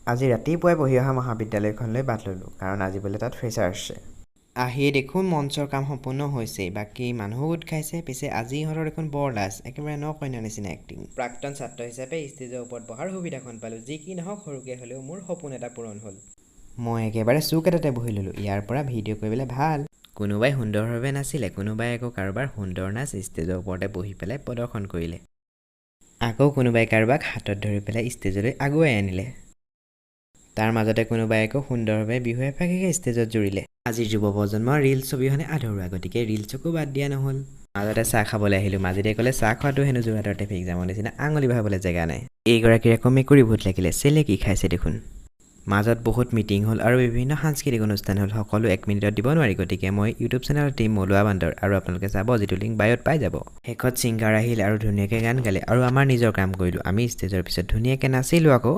আজি ৰাতিপুৱাই পঢ়ি অহা মহাবিদ্যালয়খনলৈ বাট ল'লোঁ, কাৰণ আজি বোলে তাত ফ্ৰেচাৰ্ছ আছে। আহিয়ে দেখোঁ মঞ্চৰ কাম সম্পূৰ্ণ হৈছেই, বাকী মানুহো গোট খাইছে। পিছে আজি ইহঁতৰ দেখোন বৰ লাজ, একেবাৰে ন কন্যা নিচিনা এক্টিং। প্ৰাক্তন ছাত্ৰ হিচাপে ষ্টেজৰ ওপৰত বহাৰ সুবিধাখন পালোঁ। যি কি নহওক, সৰুকৈ হ'লেও মোৰ সপোন এটা পূৰণ হ'ল। মই একেবাৰে চুক এটাতে বহি ল'লোঁ, ইয়াৰ পৰা ভিডিঅ' কৰিবলৈ ভাল। কোনোবাই সুন্দৰভাৱে নাচিলে, কোনোবাই আকৌ কাৰোবাৰ সুন্দৰ নাচ ষ্টেজৰ ওপৰতে বহি পেলাই প্ৰদৰ্শন কৰিলে। আকৌ কোনোবাই কাৰোবাক হাতত ধৰি পেলাই ষ্টেজলৈ আগুৱাই আনিলে। তাৰ মাজতে কোনোবাই আকৌ সুন্দৰভাৱে বিহু এফাঁকিকে ষ্টেজত জুৰিলে। আজিৰ যুৱ প্ৰজন্মৰ ৰিলছ অবিহনে আধৰুৱা, গতিকে ৰিলছকো বাদ দিয়া নহ'ল। মাজতে চাহ খাবলৈ আহিলোঁ। মাজেদি ক'লে চাহ খোৱাটো হেনো যোৰহাটৰ ট্ৰেফিক জামৰ নিচিনা, আঙুলি বহাবলৈ জেগা নাই। এইগৰাকীৰ আকৌ মেকুৰী ভূত লাগিলে, চেলেকি খাইছে দেখোন। মাজত বহুত মিটিং হ'ল আৰু বিভিন্ন সাংস্কৃতিক অনুষ্ঠান হ'ল। সকলো এক মিনিটত দিব নোৱাৰি, গতিকে মই ইউটিউব চেনেলত দিম মলুৱা বান্দৰ আৰু আপোনালোকে চাব, যিটো লিংক বায়'ত পাই যাব। শেষত ছিংগাৰ আহিল আৰু ধুনীয়াকৈ গান গালে আৰু আমাৰ নিজৰ কাম কৰিলোঁ। আমি ষ্টেজৰ পিছত ধুনীয়াকৈ নাচিলোঁ আকৌ।